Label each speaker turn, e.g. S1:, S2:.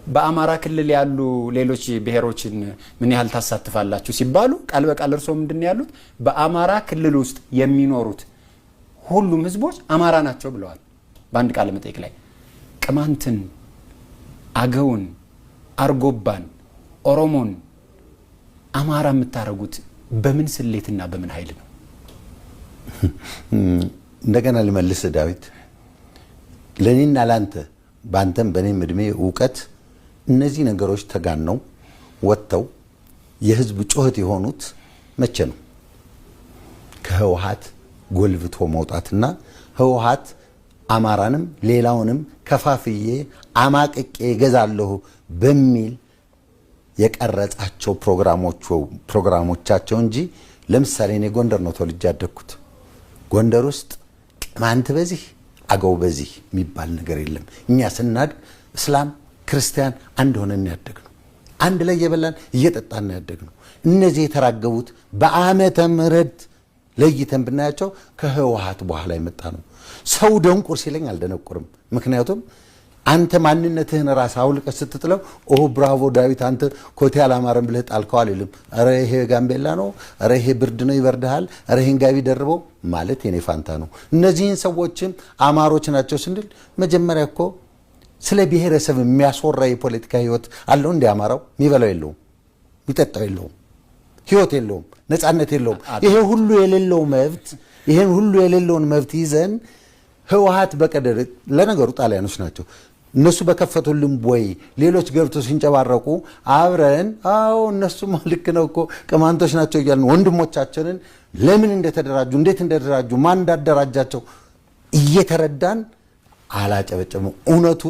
S1: በአማራ ክልል ያሉ ሌሎች ብሔሮችን ምን ያህል ታሳትፋላችሁ ሲባሉ ቃል በቃል እርስዎ ምንድን ነው ያሉት? በአማራ ክልል ውስጥ የሚኖሩት ሁሉም ህዝቦች አማራ ናቸው ብለዋል። በአንድ ቃለ መጠይቅ ላይ ቅማንትን፣ አገውን፣ አርጎባን፣ ኦሮሞን አማራ የምታደርጉት በምን ስሌትና በምን ኃይል ነው?
S2: እንደገና ልመልስ ዳዊት፣ ለእኔና ለአንተ፣ በአንተም በእኔም እድሜ እውቀት እነዚህ ነገሮች ተጋነው ወጥተው የህዝብ ጩኸት የሆኑት መቼ ነው? ከህወሀት ጎልብቶ መውጣትና ህወሀት አማራንም ሌላውንም ከፋፍዬ አማቅቄ እገዛለሁ በሚል የቀረጻቸው ፕሮግራሞቻቸው እንጂ፣ ለምሳሌ እኔ ጎንደር ነው ተወልጄ ያደግኩት። ጎንደር ውስጥ ቅማንት በዚህ፣ አገው በዚህ የሚባል ነገር የለም። እኛ ስናድግ እስላም ክርስቲያን አንድ ሆነን ያደግነው። አንድ ላይ እየበላን እየጠጣን ያደግነው። እነዚህ የተራገቡት በዓመተ ምሕረት ለይተን ብናያቸው ከህወሀት በኋላ የመጣ ነው። ሰው ደንቁር ሲለኝ አልደነቁርም። ምክንያቱም አንተ ማንነትህን ራስህ አውልቀህ ስትጥለው "ኦ bravo ዳዊት፣ አንተ ኮቴ አላማረም ብለህ ጣልከው" አልልም። ኧረ ይሄ ጋምቤላ ነው፣ ኧረ ይሄ ብርድ ነው ይበርድሃል፣ ኧረ ይሄን ጋቢ ደርበው ማለት የኔ ፋንታ ነው። እነዚህን ሰዎችም አማሮች ናቸው ስንል መጀመሪያ እኮ ስለ ብሔረሰብ የሚያስወራ የፖለቲካ ህይወት አለው እንዲ? አማራው የሚበላው የለውም፣ የሚጠጣው የለውም፣ ህይወት የለውም፣ ነፃነት የለውም። ይሄ ሁሉ የሌለው መብት፣ ይሄን ሁሉ የሌለውን መብት ይዘን ህወሀት በቀደደ፣ ለነገሩ ጣሊያኖች ናቸው፣ እነሱ በከፈቱልን ቦይ ሌሎች ገብተው ሲንጨባረቁ አብረን አዎ እነሱማ ልክ ነው እኮ ቅማንቶች ናቸው እያልን ወንድሞቻችንን ለምን እንደተደራጁ፣ እንዴት እንደተደራጁ፣ ማን እንዳደራጃቸው እየተረዳን አላጨበጨብም። እውነቱ